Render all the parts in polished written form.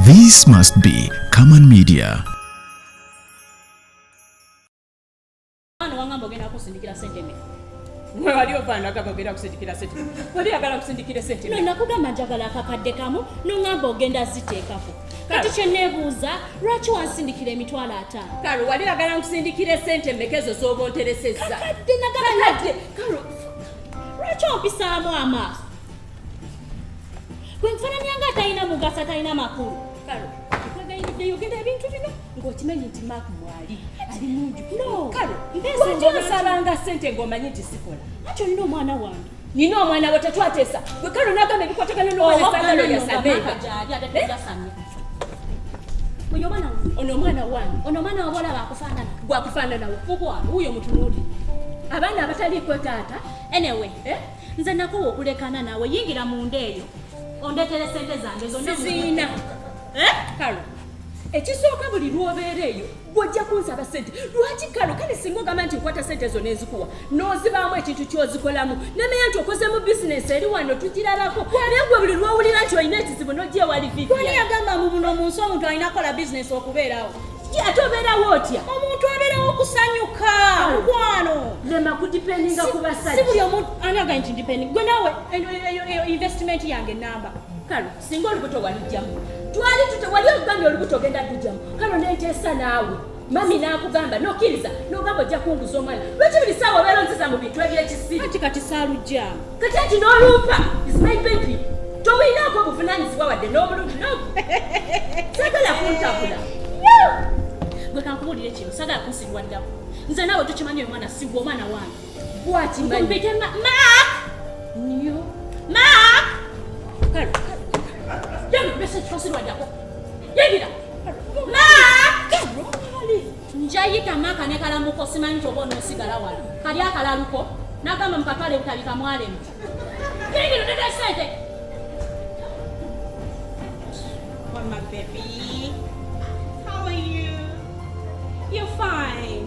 This must be Common Media. Mwana wangamba ogenda kusindikira sente mmeka? Mwe wali ofaanana gamba ogenda kusindikira sente. Wali yagala kusindikira sente. No, nakugamba njagala akakadde kamu n'ongamba ogenda ziteekako. Kati kye neebuuza lwaki wansindikira 50,000? Karo wali yagala nkusindikire sente mmeka ezo z'oba onteresezza? Kakadde nagamba Kakadde. Karo lwaki ompisaamu amaaso? Gwe nfaananya nga atalina mugaso atalina makulu. Karo nkwegayiridde yogera ebintu bino ng'okimanyi nti Mark mwali ali munju. No. Karo Mbeera lwaki nsonga onsabanga sente ng'omanyi nti sikola? Lwaki olina omwana wange? Nina omwana we tetwateesa. Gwe Karo n'agamba ebikwatagana n'omwana saagala oyasameeka. Gyali ate tojasamye. Oyo omwana wuyo. Ono omwana wange Ono omwana waba olaba akufaanana. gwakufaananawo. Mukwano wuyo mutunuulire. Abaana abataliiko taata. Anyway, Eh? nze nakuwa okulekana naawe yingira munda eyo ondeetere sente zange zonna. Siziina. Eh? Karo ekisooka buli lw'obeera eyo gw'ojja kunsaba sente lwaki Karo kale singa ogamba nti nkwata sente ezo n'enzikuwa n'ozibaamu ekintu ky'ozikolamu nemenya nti okozemu bizinesi eri wano tugirabako naye gwe buli lw'owulira nti olina ekizibu n'ojja ewali Wani Vivian yagamba mu buno mu nsi omuntu alina kukola bizinesi okubeerawo? Ate obeerawo otya? Omuntu abeerawo okusanyuka mukwano. Lema kudipendinga ku Si buli basajja. omuntu ani agaye nti ndipending gwe naawe eyo investment yange namba. Karo singa olubuto walugyamu twali tute wali ogambye olubuto ogenda lugyamu Karo nenteesa naawe mami n'akugamba n'okkiriza n'ogamba ojja kunguza omwana lwaki buli ssaawa obeera onziza mu bintu eby'ekisiru? Anti kati saalugyamu. Kati ati n'olumpa is my baby tomuyinaako obuvunaanyizibwa wadde n'obulungi nogu saagala kuntabula. Gwe kankubuulire kino saagala kunsirwalirako. Nze naawe tukimanyi oyo mwana si gwe omwana wange. Gwakimanyi Mpite Mark! nnyo. Mark! Karo Tonsirwalirako. Yingira! Mark! Njayita Mark ne kalamuko simanyi nti oba onoosigala wano. Kali akalaluko n'agamba mukatwale butabika mwalemu. Yingira ondeetere ssente. Mama baby, how are you? You're fine.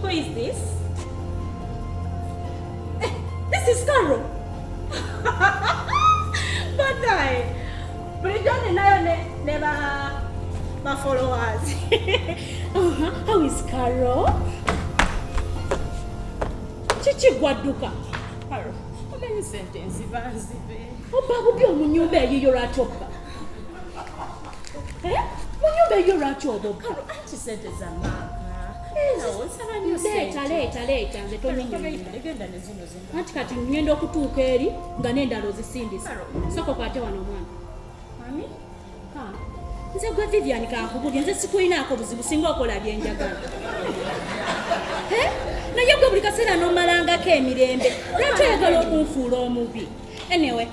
Who is this? Eh, this is Carol. Bye. Bulijjo ninayo ne ba followers. Uh-huh. How is Carol? Kiki gwadduka? Karo omanyi sente nziba nzibe. Obba bubi mu nnyumba eyiyo lwaki obba? Eh? Mu nnyumba eyiyo lwaki oba obba? Karo anti sente za maaka nawo nsaba nnyo Leeta sente. leeta leeta nze tonyinyonyola. Genda ne zino zino. Anti kati ngenda okutuuka eri nga n'endala ozisindisa. Karo. Sooka okwate wano omwana. Mami? Nze gwe Vivian kankubulye nze sikulinaako buzibu singa okola bye njagala. Eh? Naye gwe buli kaseera n'omalangako emirembe lwaki oyagala okunfuula omubi? Anyway,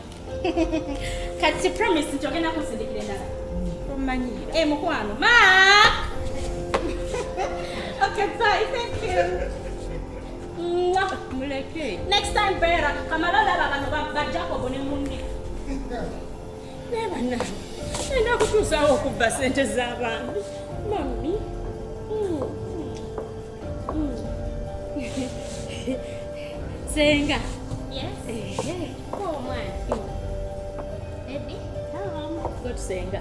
kati promise nti ogenda kunsindikira endala. Tomanyiira. Eh, mukwano. Mark! Okay, bye. Thank you. Mwah. Muleke. Next time beera kamala olaba bano ba Jacob ne munne. Naye bannange nenda kutuusaawo okubba sente z'abantu. Mami. Senga. Yes. Oh, omwana. Baby. Gotusenga.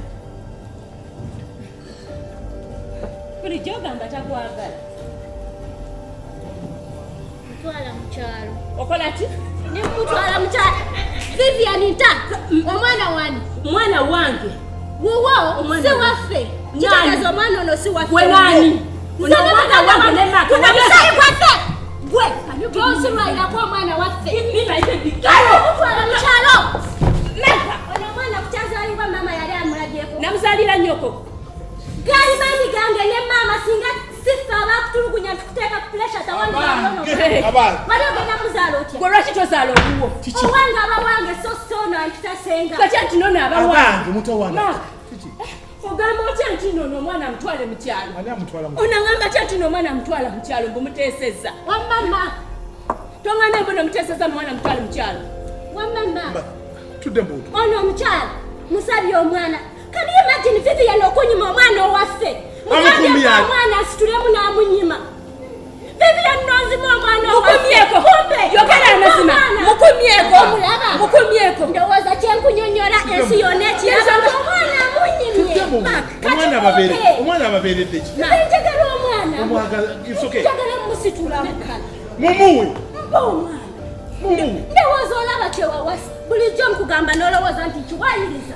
Bulijjo ogamba takwagala. Mutwala mu kyalo. Okola ki? Ne mutwala mu kyalo. Vivian nta. Omwana wani? Mwana wange. Wuwo Omwana si wange. waffe. Nani? Kitegeeza omwana ono si waffe. Gwe nani? Nze Ono ne omwana muganda wange ne Mark. Guno musaayi gwaffe. Gwe. you give me Tonsirwalirako omwana waffe. Give me my baby. Karo! Mutwala mu kyalo. Mark! Ono omwana kukyazaalibwa maama yali amulabyeko. Namuzaalira nnyoko. Gaali maanyi gange ne maama singa siffe abaakutulugunya ntukuteeka ku pressure tawandibalono. Abange. Wali ogenda muzaala otya? Gwe lwaki tozaala owuwo? Owange aba wange so so no nkitasenga. Kati anti nono aba wange. Abange mutowana. Mark! Ogamba otya nti nono omwana amutwale mu kyalo? Ani amutwala mu Ono aŋŋamba atya nti n'omwana amutwala mu kyalo mbu muteesezza? Wamama, Toŋŋambe mbu nomuteesezza mu mwana amutwale mu kyalo. wamama. Tudde mbuutu. Ono omukyala musabye omwana. Can you imagine Vivian okunyima omwana owaffe? Amukumye Mugambye ani? omwana asitulemu n'amunyima. Vivian nonzima omwana owaffe. Mukumyeko. Kumbe. Yogera amazima. Omwana. Mukumyeko. Omulaba? Mukumyeko. Ndowooza kyenkunyonnyola ensi yonna ekiraba. Omwana amunyimye. Omwana ababeeredde ki? Nze njagala omwana. Omwagala, it's okay. Njagala musitula mukala. Mumuwe. Mpa omwana. Mumuwe. Ndowooza olaba kyewawasa. Bulijjo nkugamba n'olowooza nti kiwayiriza.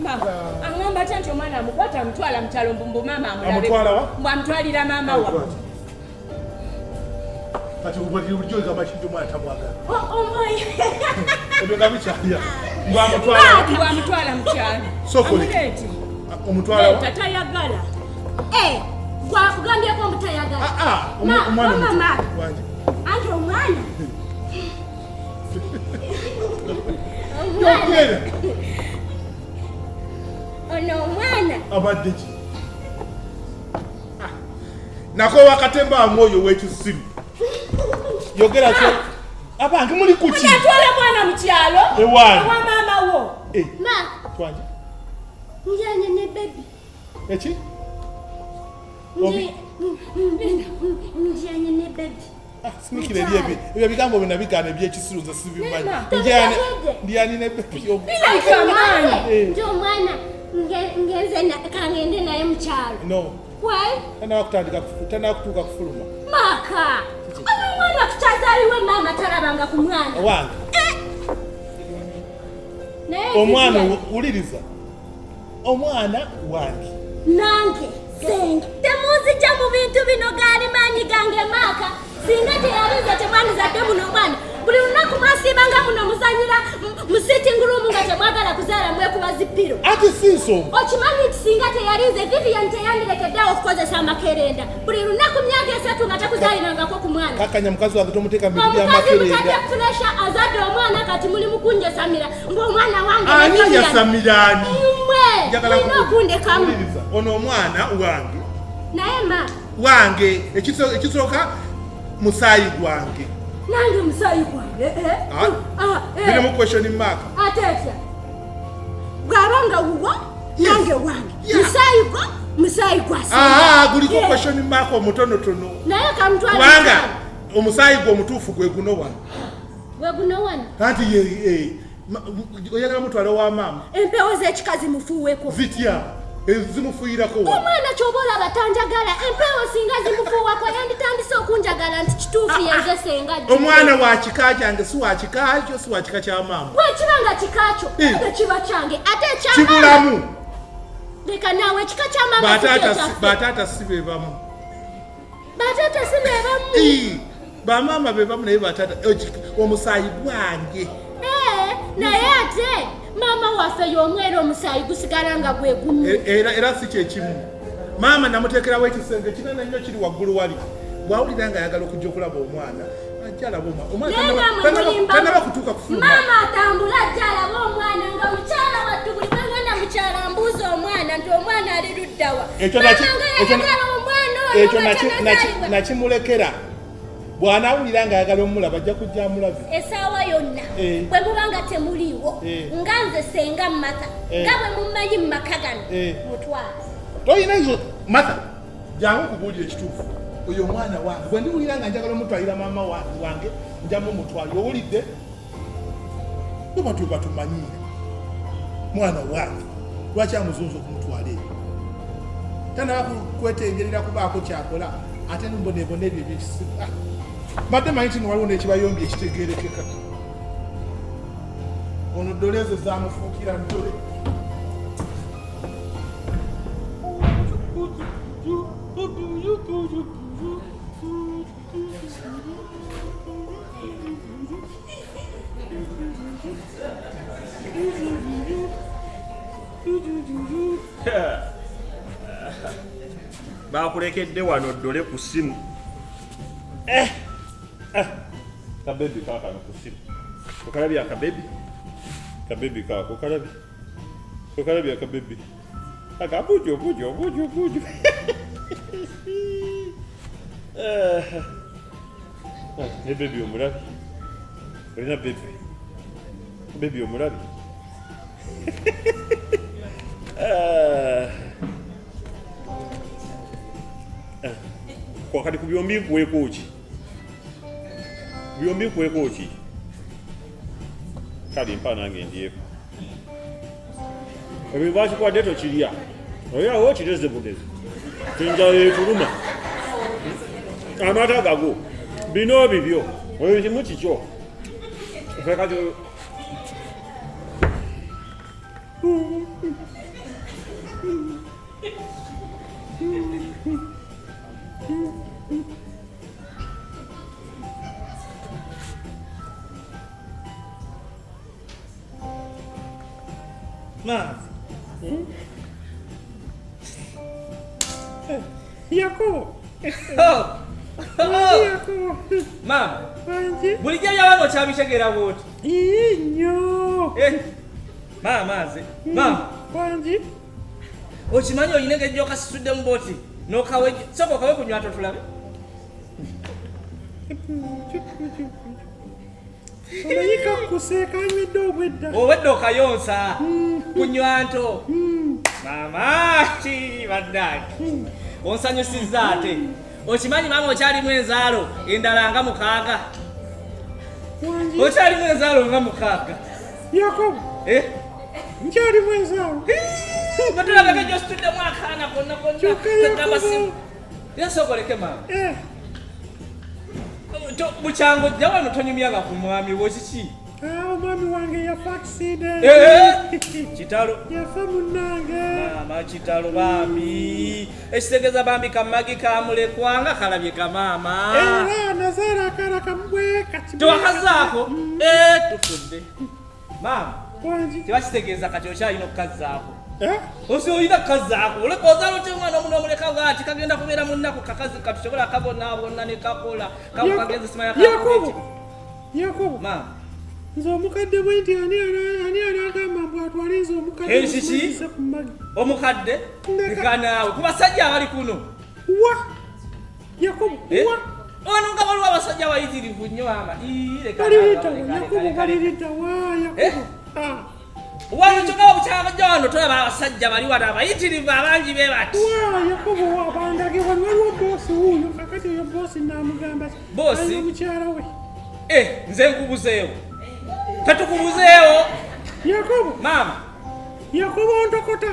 Mama, aŋŋamba atya nti omwana amukwata amutwala mu kyalo mbu maama amulabe. Amutwala wa? Mbu amutwalira maama wa. Kati bulijjo ogamba kintu omwana tamwagala. Omwoyo. Ebyo nga bikyalya. Mbu amutwala. Mbu amutwala mu kyalo. Sokole. Amuleete. Omutwala wa? Leeta tayagala. Eh, gwakugambyeko mbu tayagala. Ah, ah, Ma, omwana mama, omuto. ma. Wangi. Anti omwana. Omwana. Yogera. Ono omwana. Abadde ki? Ah. Nako wakatemba amwoyo w'ekisiru. Yogera kyo. Abange muli ku ki? Atwala mwana mu kyalo. Ewaani. Ewa maama wo. Eh, Ma, twangi. njanye ne baby. Eki? Njanye ne baby. Ah, sinikira eri ebyo. Ebyo ebigambo byo nabigaana eby'ekisiru nze sibimanyi. Nema. Tobitegedde. Ndyani ne baby omu. Like amaanyi. Eh. Nti omwana ngenze kangende naye mu kyalo. No. Why? Tanaba kutandika tanaba kutuuka kufuluma. Maka. Ono omwana tukyazaliwe maama talabanga ku mwana. Owange. Naye Omwana Vivian, wuliriza. Omwana wange. Nange senge temunzijja mu bintu bino gaali maanyi gange maaka. Singa teyalize temwanizadde muno omwana. Buli lunaku mwasiibanga muno muzanyira mu sitting room nga temwagala kuzaala mwekuba zipiro. Ati si nsonga. Okimanyi nti singa teyalinze Vivian teyandirekeddeawo okukozesa amakerenda. Buli lunaku myaka 3 nga takuzaalirangako ku mwana. Kakanya mukazi wange tomuteeka mu bintu Omukazi mutadde by'amakerenda. puresha azadde omwana kati muli mukunjasamira ng'omwana wange Ani ne Vivian. yasamira ani? Mmwe Njagala mulina okundekamu. Wuliriza. Ono omwana wange. Naye ma Wange ekisooka musaayi gwange. nange musaayi gwange eh? Ah, Ah, eh. Biri mu question mark. Ate etya bw'aba nga wuwo nange wange Yeah. musaayi gwo musaayi gwa Ah, guliko Yeah. question mark omutonotono. Naye kamutwale Kubanga omusaayi gwe omutuufu gwe guno wano. gwe guno wano. Anti ye eh, oyagala mutwalo wa maama. Empewo z'ekikazi mufuuweko. Zitya zimufuuyirako wa? Omwana ky'oba olaba tanjagala empewo singa zimufuuwako yanditandise okunjagala nti kituufu yenze senga jjo. Omwana wa kika kyange si wa kika kyo si wa kika kya maama. Bwe kiba nga kika kyo Eh. nange kiba kyange ate ekya maama. Kibulamu. Leka naawe ekika kya maama si Bataata kye kyaffe. bataata si be bamu. Bataata si be bamu. Eh, bamaama be bamu naye bataata omusaayi gwange. Eh, naye ate maama waffe y'omu era omusaayi gusigala nga gwe gumu. Era si kyekimu. Maama namuteekerawo ekisenge kinene nnyo kiri waggulu wali. Bw'awulira ng'ayagala okujja okulaba omwana, ajja alaba omwana. Omwana Naye namwe mulimba. tannaba kutuuka kufuluma. Maama atambula ajja alaba omwana nga mukyala wattu buli bwengenda mukyala mbuuza omwana nti omwana ali ludda wa. Ekyo Maama naki- nga ekyo yayagala omwana ono ekyo nga tanazaalibwa. nakimulekera. Bw'anaawulira ng'ayagala omulaba ajja kujja amulabe. Essaawa yonna Eh. bwe muba nga temuliiwo Eh. nga nze senga Martha Eh. nga bwe mummanyi mu maka gano Eh. mutwale. Toyina ezo Martha, jangu nkubuulire ekituufu. Oyo omwana wange bwe ndiwulira nga njagala omutwalira maama wange nja mumutwalira. Owulidde? Bwe batyo batumanyiira. Mwana wange lwaki amuzunza okumutwala eyo? Tannaba kwetengerera kubaako kyakola ate nimboneebona ebyo ebyekisiru. Ah, mbadde manyi nti waliwo n'ekibayombye ekitegeerekeka. Ono ddole ezo zamufuukira ddole. Bakulekedde wano ddole ku ssimu. Kabebi kaakano ku ssimu. Okalabye akabebi? Kabebi kaako okalabye? Okalabye akabebi? Aka bujo bujo bujo bujo. Ne bebi omulabye? Olina bebi? Bebi omulabye? Wakati ku byombi nkuweeko ki? Byombi nkuweeko ki? Kale mpa nange ndyeko. Ebyo bakikwadde tokirya. Oyo awo kireze bugezi. Enjala etuluma. Amata gago. Bino bibyo. Oyo kimu kikyo. Ffe kati Maama. Yakobo. Oh. Oh. Yakobo. Maama. Wangi. Bulijjo ebyawano okyabitegeera bw'oti. Ii nnyo. Eh. Maama nze. Maama. Wangi. Okimanyi olina engeri gy'okasituddemu bw'oti n'okawe sooka okawe kunywa totulabe. Omanyi kakkuse kanywedde obwedda. Obwedda okayonsa kunywa nto. Maama ki bannange. Onsanyusizza ate. Okimanyi maama okyalimu enzaalo endala nga mukaaga. Wangi. Okyalimu enzaalo nga mukaaga. Yakobo. Eh? Nkyalimu enzaalo. Batulabeko gy'osituddemu akaana konna konna. Kyokka Kagamba Yakobo. Era sooka oleke maama. Eh. Bukyango ojja wano tonyumyanga ku mwami wo kiki? Ah, omwami wange yafa accident. Eh, kitalo. Yafa munnange. Maama kitalo bambi. Ekitegeeza bambi kamagi kamulekwa nga kalabye ka maama. Era nazaala akaana kamu bwe kati. Tewakazaako? Eh, tufudde. Maama. Wangi. Tebakitegeeza kati okyalina okukazzaako. Eh? Osi olina kukazzaako. Oleka ozaala otya omwana omuno omuleka bw'ati kagenda kubeera mu nnaku kakazi katusobola kabonaabona ne kakola. Kako kagenze simanya Yakobo. Yakobo. Maama. Nze omukadde bwe nti ani ani anagamba mbu atwale nze omukadde Eh, kiki? musimanyise ku magi. Omukadde? Ndeka. Leka naawe. Ku basajja abali kuno. Wa! Yakobo, Eh? wa! Wano nga waliwo abasajja abayitirivu nnyo maama. Ii, leka naawe, Balirita wa, leka, Yakobo leka, leka. balirita wa, Yakobo. Ah. Wano kyokka bukyabajja wano tolaba abasajja bali wano abayitirivu abangi be bati. Wa, Yakobo wa, bandage wano waliwo boosi wuuyo, kakati oyo boosi naamugamba ki? Boosi? Alina mukyala we. Eh, nze nkubuzeewo. Tetukubuzeewo. Yakobo. Maama. Yakobo ntokota.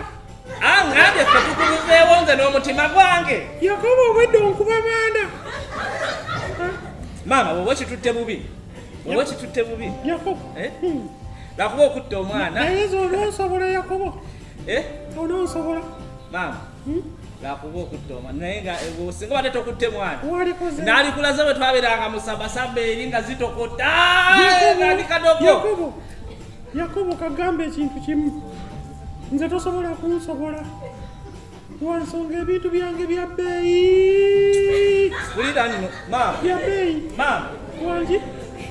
Ah, ngambye ffe tukubuzeewo nze n'omutima gwange. Yakobo obwedda onkuba manda. Maama bw'oba okitutte bubi. Bw'oba okitutte bubi. Yakobo. Eh? Lwakuba okutta omwana. Naye nze ononsobola Yakobo. Eh? Ononsobola. Maama. Lwakuba okutta omwana naye nga eh, singa obadde tokutte mwana. Waliko Naalikulaze bwe twabeeranga mu sabasaba eri nga zitokota. Yakobo, Nga ndi kadogo. Yakobo, Yakobo kagamba ekintu kimu. Nze tosobola kunsobola. Lwansonga ebintu byange bya bbeeyi. Wulira nno maama. Bya bbeeyi. Maama. Wangi.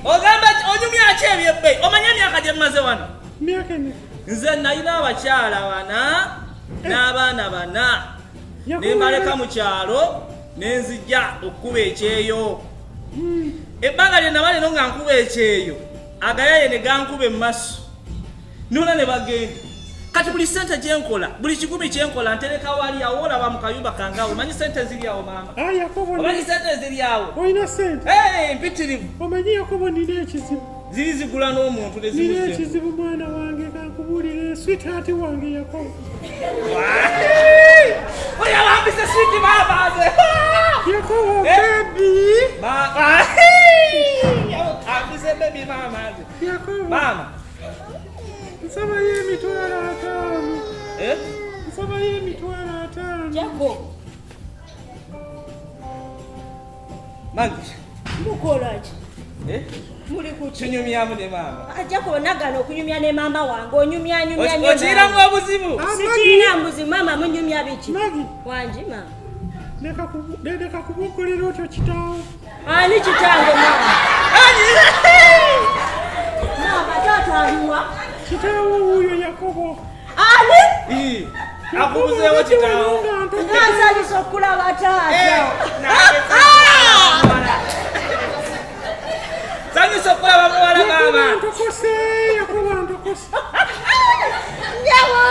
Ogamba ki onyumya ki ebyebbeeyi? Omanyi emyaka gye mmaze wano? Myaka emeka? Nze nalina abakyala bana n'abaana bana. Yakobo, Ne mbaleka mu kyalo ne nzija okukuba ekyeyo. Ebbanga lye naba lino nga nkuba ekyeyo, agayaye ne gankuba emasu. Nona ne bagenda. Kati buli ssente gye nkola, buli kikumi kye nkola ntereka wali awo olaba mu kayumba kange awo. Omanyi ssente ziri awo maama? Ah, Yakobo. Omanyi ssente ziri awo? Olina ssente? Hey, mpitirivu. Omanyi Yakobo nina ekizibu. Ziri zigula n'omuntu ne Nina zibuze. ekizibu mwana wange kankubuulire sweetheart wange Yakobo. Oya bambise sweet maama nze. Yakobo Eh? baby. Ambise baby maama nze. Yakobo. Maama. Nsabayo emitwalo ataano. Eh? Nsabayo emitwalo ataano. Jacob. Mangi. Mukola ki? Eh? Muli kuki? Tunyumyamu ne maama. Jacob nagana okunyumya ne maama wange onyumyanyumya nnyo Okiyiramu maama. obuzibu? Sikirina mbuzibu maama munyumya biki? Magi. Wangi maama. Leka kuboggolera otyo kitaawo. Ani kitange maama? Maama taata aliwa? Kitaawo wuuyo Yakobo. Ani? Akubuzeewo kitaawo. Nga nsanyusa okulaba taata. Sanyusa okulaba muwala maama. Ntokose, Yakobo ntokose. Nyawo!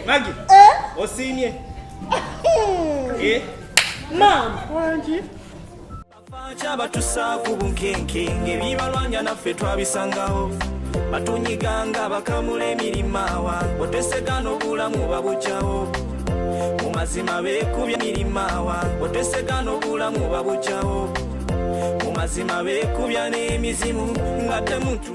Magi. Osiimye. Eh? Maama. Wangi. Kyabatusa ku bunkenke ng'ebibalwanya naffe twabisangawo. Batunyiganga bakamula emirimawa otesegana obulamu babukyawo. Mu mazima beekubya emirimawa otesegana obulamu babukyawo. Mu mazima beekubya n'emizimu nga temutu.